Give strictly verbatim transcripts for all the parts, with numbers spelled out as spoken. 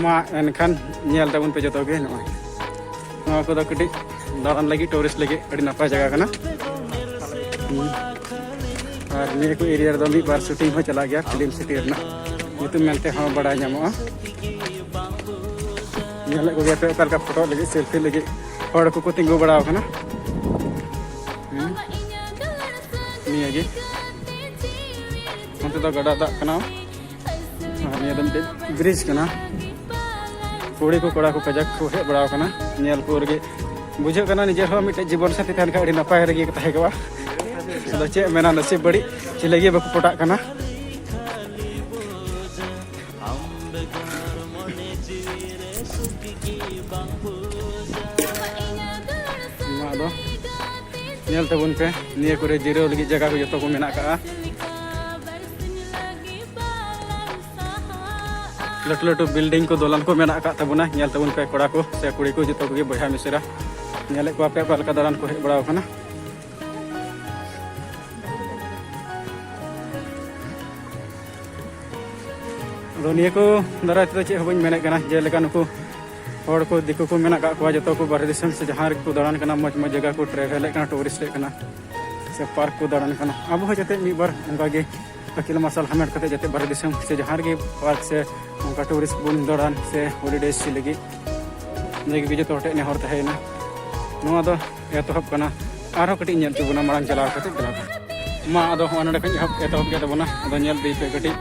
ᱢᱟ ᱮᱱᱠᱷᱟᱱ ᱧᱮᱞ ᱛᱟᱵᱚᱱ ᱯᱮ ᱡᱚᱛᱚ ᱜᱮ ᱱᱚᱜᱼᱚᱭ᱾ ᱱᱚᱣᱟ ᱠᱚᱫᱚ ᱠᱟᱹᱴᱤᱡ ᱫᱟᱬᱟᱱ ᱞᱟᱹᱜᱤᱫ, ᱴᱩᱨᱤᱥᱴ ᱞᱟᱹᱜᱤᱫ ᱟᱹᱰᱤ ᱱᱟᱯᱟᱭ ᱡᱟᱭᱜᱟ ᱠᱟᱱᱟ᱾ ᱦᱩᱸ᱾ ᱟᱨ ᱱᱤᱭᱟᱹ ᱠᱚ ᱮᱨᱤᱭᱟ ᱨᱮᱫᱚ ᱢᱤᱫ ᱵᱟᱨ ᱥᱩᱴᱤᱝ ᱦᱚᱸ ᱪᱟᱞᱟᱜ ᱜᱮᱭᱟ, ᱯᱷᱤᱞᱢ ᱥᱤᱴᱤ ᱨᱮᱱᱟᱜ ᱧᱩᱛᱩᱢ ᱢᱮᱱᱛᱮ ᱦᱚᱸ ᱵᱟᱲᱟᱭ ᱧᱟᱢᱚᱜᱼᱟ᱾ ᱧᱮᱞᱮᱫ ᱠᱚᱜᱮᱭᱟ ᱯᱮ ᱚᱠᱟ ᱞᱮᱠᱟ ᱯᱷᱳᱴᱳ ᱞᱟᱹᱜᱤᱫ, ᱥᱮᱞᱯᱷᱤ ᱞᱟᱹᱜᱤᱫ ᱦᱚᱲ ᱠᱚᱠᱚ ᱛᱤᱸᱜᱩ ᱵᱟᱲᱟ ᱟᱠᱟᱱᱟ᱾ ᱦᱩᱸ᱾ ᱱᱤᱭᱟᱹ ᱜᱮ᱾ ᱚᱱᱛᱮ ᱫᱚ ᱜᱟᱰᱟ ᱫᱟᱜ ᱠᱟᱱᱟ᱾ ᱟᱨ ᱱᱤᱭᱟᱹ ᱫᱚ ᱢᱤᱫᱴᱮᱡ ᱵᱨᱤᱡᱽ ᱠᱟᱱᱟ᱾ ᱠᱩᱲᱤ ᱠᱚ ᱠᱚᱲᱟ ᱠᱚ ᱠᱟᱡᱟᱠ ᱠᱚ ᱦᱮᱡ ᱵᱟᱲᱟᱣ ᱠᱟᱱᱟ ᱧᱮᱞ ᱠᱚ ᱨᱮᱜᱮ᱾ ᱵᱩᱡᱷᱟᱹᱜ ᱠᱟᱱᱟ ᱱᱤᱡᱮᱨ ᱦᱚᱸ ᱢᱤᱫᱴᱮᱡ ᱡᱤᱵᱚᱱ ᱥᱟᱛᱷᱤ ᱛᱟᱦᱮᱱ ᱠᱷᱟᱱ ᱟᱹᱰᱤ ᱱᱟᱯᱟᱭ ᱨᱮᱜᱮ ᱠᱚ ᱛᱟᱦᱮᱸ ᱠᱚᱜᱼᱟ᱾ ᱟᱫᱚ ᱪᱮᱫ ᱮᱢ ᱢᱮᱱᱟ, ᱱᱟᱥᱤᱵ ᱵᱟᱹᱲᱤᱡ, ᱪᱤᱞᱤ ᱜᱮ ᱵᱟᱠᱚ ᱯᱚᱴᱟᱜ ᱠᱟᱱᱟ᱾ ᱱᱚᱣᱟ ᱫᱚ ᱧᱮᱞ ᱛᱟᱵᱚᱱ ᱯᱮ, ᱱᱤᱭᱟᱹ ᱠᱚᱨᱮ ᱡᱤᱨᱟᱹᱣ ᱞᱟᱹᱜᱤᱫ ᱡᱟᱭᱜᱟ ᱠᱚ ᱡᱚᱛᱚ ᱠᱚ ᱢᱮᱱᱟᱜ ᱠᱟᱜᱼᱟ᱾ ᱞᱟᱹᱴᱩ ᱞᱟᱹᱴᱩ ᱵᱤᱞᱰᱤᱝ ᱠᱚ, ᱫᱚᱞᱟᱱ ᱠᱚ ᱢᱮᱱᱟᱜ ᱟᱠᱟᱫ ᱛᱟᱵᱚᱱᱟ᱾ ᱧᱮᱞ ᱛᱟᱵᱚᱱ ᱯᱮ ᱠᱚᱲᱟ ᱠᱚ ᱥᱮ ᱠᱩᱲᱤ ᱠᱚ, ᱡᱚᱛᱚ ᱠᱚᱜᱮ ᱵᱚᱭᱦᱟ ᱢᱤᱥᱮᱨᱟ᱾ ᱧᱮᱞᱮᱫ ᱠᱚᱣᱟ ᱯᱮ ᱚᱠᱟ ᱞᱮᱠᱟ ᱫᱟᱬᱟᱱ ᱠᱚ ᱦᱮᱡ ᱵᱟᱲᱟᱣ ᱠᱟᱱᱟ᱾ ᱟᱫᱚ ᱱᱤᱭᱟᱹ ᱠᱚ ᱫᱟᱨᱟᱭ ᱛᱮᱫᱚ ᱪᱮᱫ ᱦᱚᱸ ᱵᱟᱹᱧ ᱢᱮᱱᱮᱫ ᱠᱟᱱᱟ, ᱡᱮᱞᱮᱠᱟ ᱱᱩᱠᱩ ᱦᱚᱲ ᱠᱚ, ᱫᱤᱠᱩ ᱠᱚ ᱢᱮᱱᱟᱜ ᱟᱠᱟᱫ ᱠᱚᱣᱟ, ᱡᱚᱛᱚ ᱠᱚ ᱵᱟᱦᱨᱮ ᱫᱤᱥᱚᱢ ᱥᱮ ᱡᱟᱦᱟᱸ ᱨᱮᱜᱮ ᱠᱚ ᱫᱟᱬᱟᱱ ᱠᱟᱱᱟ, ᱢᱚᱡᱽ ᱢᱚᱡᱽ ᱡᱟᱭᱜᱟ ᱠᱚ ᱴᱨᱟᱵᱷᱮᱞᱮᱫ ᱠᱟᱱᱟ, ᱴᱩᱨᱤᱥᱴᱮᱫ ᱠᱟᱱᱟ ᱥᱮ ᱯᱟᱨᱠ ᱠᱚ ᱫᱟᱬᱟᱱ ᱠᱟᱱᱟ, ᱟᱵᱚ ᱦᱚᱸ ᱡᱟᱛᱮ ᱢᱤᱫ ᱵᱟᱨ ᱚᱱᱠᱟ ᱜᱮ ᱟᱹᱠᱤᱞ ᱢᱟᱨᱥᱟᱞ ᱦᱟᱢᱮᱴ ᱠᱟᱛᱮ ᱡᱟᱛᱮ ᱵᱟᱦᱨᱮ ᱫᱤᱥᱚᱢ ᱥᱮ ᱡᱟᱦᱟᱸ ᱨᱮᱜᱮ ᱯᱟᱨᱠ ᱥᱮ ᱚᱱᱠᱟ ᱴᱩᱨᱤᱥᱴ ᱵᱚᱱ ᱫᱟᱬᱟᱱ ᱥᱮ ᱦᱚᱞᱤᱰᱮ ᱥᱮ ᱞᱟᱹᱜᱤᱫ, ᱱᱤᱭᱟᱹ ᱜᱮ ᱡᱚᱛᱚ ᱦᱚᱲ ᱴᱷᱮᱱ ᱱᱮᱦᱚᱨ ᱛᱟᱦᱮᱸᱭᱮᱱᱟ᱾ ᱱᱚᱣᱟ ᱫᱚ ᱮᱛᱚᱦᱚᱵ ᱠᱟᱱᱟ, ᱟᱨᱦᱚᱸ ᱠᱟᱹᱴᱤᱡ ᱧᱮᱞ ᱦᱚᱪᱚ ᱵᱚᱱᱟ ᱢᱟᱲᱟᱝ ᱪᱟᱞᱟᱣ ᱠᱟᱛᱮ ᱪᱟᱞᱟᱣ ᱠᱟᱱᱟ᱾ ᱢᱟ ᱟᱫᱚ ᱦᱚᱸᱜᱼᱚᱭ ᱱᱚᱰᱮ ᱠᱷᱚᱱ ᱮᱦᱚᱵ, ᱮᱛᱚᱦᱚᱵ ᱠᱮᱫ ᱛᱟᱵᱚᱱᱟ᱾ ᱟᱫᱚ ᱧᱮᱞ ᱤᱫᱤ ᱯᱮ ᱠᱟᱹᱴᱤᱡ,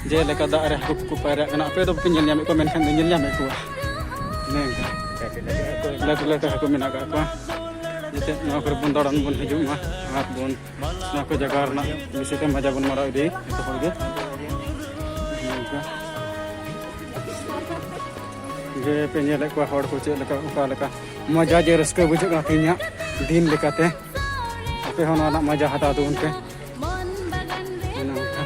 ᱡᱮᱞᱮᱠᱟ ᱫᱟᱜ ᱨᱮ ᱦᱟᱹᱠᱩ ᱠᱚᱠᱚ ᱯᱟᱭᱨᱟᱜ ᱠᱟᱱᱟ᱾ ᱟᱯᱮ ᱫᱚ ᱵᱟᱯᱮ ᱧᱮᱞ ᱧᱟᱢᱮᱫ ᱠᱚᱣᱟ, ᱢᱮᱱᱠᱷᱟᱱ ᱫᱚ ᱧᱮᱞ ᱧᱟᱢᱮᱫ ᱠᱚᱣᱟ᱾ ᱚᱱᱮ ᱚᱱᱠᱟ ᱞᱟᱹᱴᱩ ᱞᱟᱹᱴᱩ ᱦᱟᱹᱠᱩ ᱢᱮᱱᱟᱜ ᱟᱠᱟᱫ ᱠᱚᱣᱟ᱾ ᱡᱟᱛᱮ ᱱᱚᱣᱟ ᱠᱚᱨᱮ ᱵᱚᱱ ᱫᱟᱬᱟᱱ ᱵᱚᱱ ᱦᱤᱡᱩᱜ ᱢᱟ ᱟᱨ ᱵᱚᱱ ᱱᱚᱣᱟ ᱠᱚ ᱡᱟᱭᱜᱟ ᱨᱮᱱᱟᱜ ᱵᱤᱥᱚᱭ ᱛᱮ ᱢᱚᱡᱟ ᱵᱚᱱ ᱢᱟᱨᱟᱣ ᱤᱫᱤ ᱡᱚᱛᱚ ᱦᱚᱲ ᱜᱮ᱾ ᱱᱚᱝᱠᱟ ᱡᱮ ᱯᱮ ᱧᱮᱞᱮᱫ ᱠᱚᱣᱟ ᱦᱚᱲ ᱠᱚ ᱪᱮᱫ ᱞᱮᱠᱟ, ᱚᱠᱟ ᱞᱮᱠᱟ ᱢᱚᱡᱟ ᱡᱮ ᱨᱟᱹᱥᱠᱟᱹ ᱵᱩᱡᱷᱟᱹᱜ ᱠᱟᱱᱟ ᱛᱮᱦᱮᱧᱟᱜ ᱫᱤᱱ ᱞᱮᱠᱟᱛᱮ᱾ ᱟᱯᱮ ᱦᱚᱸ ᱱᱚᱣᱟ ᱨᱮᱱᱟᱜ ᱢᱚᱡᱟ ᱦᱟᱛᱟᱣ ᱛᱟᱵᱚᱱ ᱯᱮ᱾ ᱚᱱᱮ ᱚᱱᱠᱟ᱾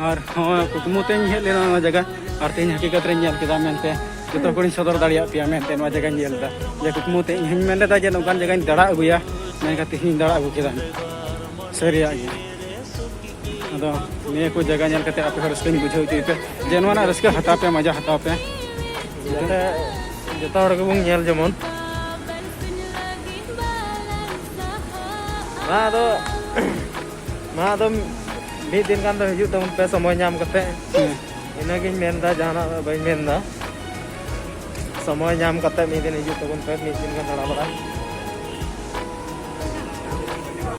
ᱟᱨ ᱦᱚᱸ ᱠᱩᱠᱢᱩ ᱛᱮᱧ ᱦᱮᱡ ᱞᱮᱱᱟ ᱱᱚᱣᱟ ᱡᱟᱭᱜᱟ, ᱟᱨ ᱛᱮᱦᱮᱧ ᱦᱟᱹᱠᱤᱠᱟᱛ ᱨᱮᱧ ᱧᱮᱞ ᱠᱮᱫᱟ ᱢᱮᱱᱛᱮ᱾ ᱡᱚᱛᱚ ᱦᱚᱲᱤᱧ ᱥᱚᱫᱚᱨ ᱫᱟᱲᱮᱭᱟᱜ ᱯᱮᱭᱟ ᱢᱮᱱᱛᱮ ᱱᱚᱣᱟ ᱡᱟᱭᱜᱟᱧ ᱧᱮᱞ ᱮᱫᱟ᱾ ᱡᱮ ᱠᱩᱠᱢᱩ ᱛᱮ ᱤᱧ ᱦᱚᱧ ᱢᱮᱱ ᱞᱮᱫᱟ ᱡᱮ ᱱᱚᱝᱠᱟᱱ ᱡᱟᱭᱜᱟᱧ ᱫᱟᱬᱟ ᱟᱹᱜᱩᱭᱟ, ᱢᱮᱱᱠᱷᱟᱱ ᱛᱮᱦᱮᱧ ᱫᱟᱬᱟ ᱟᱹᱜᱩ ᱠᱮᱫᱟ᱾ ᱥᱟᱹᱨᱤᱭᱟᱜ ᱜᱮ᱾ ᱟᱫᱚ ᱱᱤᱭᱟᱹ ᱠᱚ ᱡᱟᱭᱜᱟ ᱧᱮᱞ ᱠᱟᱛᱮ ᱟᱯᱮ ᱦᱚᱸ ᱨᱟᱹᱥᱠᱟᱹᱧ ᱵᱩᱡᱷᱟᱹᱣ ᱦᱚᱪᱚᱭ ᱯᱮ, ᱡᱮ ᱱᱚᱣᱟ ᱨᱮᱱᱟᱜ ᱨᱟᱹᱥᱠᱟᱹ ᱦᱟᱛᱟᱣ ᱯᱮ, ᱢᱚᱡᱟ ᱦᱟᱛᱟᱣ ᱯᱮ᱾ ᱡᱟᱛᱮ ᱡᱚᱛᱚ ᱦᱚᱲ ᱜᱮᱵᱚᱱ ᱧᱮᱞ ᱡᱮᱢᱚᱱ᱾ ᱢᱟ ᱟᱫᱚ ᱢᱟ ᱟᱫᱚ ᱢᱤᱫ ᱫᱤᱱ ᱜᱟᱱ ᱫᱚ ᱦᱤᱡᱩᱜ ᱛᱟᱵᱚᱱ ᱯᱮ ᱥᱚᱢᱚᱭ ᱧᱟᱢ ᱠᱟᱛᱮ᱾ ᱦᱮᱸ᱾ ᱤᱱᱟᱹᱜᱤᱧ ᱢᱮᱱᱫᱟ, ᱡᱟᱦᱟᱱᱟᱜ ᱫᱚ ᱵᱟᱹᱧ ᱢᱮᱱᱫᱟ᱾ ᱥᱚᱢᱚᱭ ᱧᱟᱢ ᱠᱟᱛᱮ ᱢᱤᱫ ᱫᱤᱱ ᱦᱤᱡᱩᱜ ᱛᱟᱵᱚᱱ ᱯᱮ, ᱢᱤᱫ ᱫᱤᱱ ᱜᱟᱱ ᱫᱟᱬᱟ ᱵᱟᱲᱟ᱾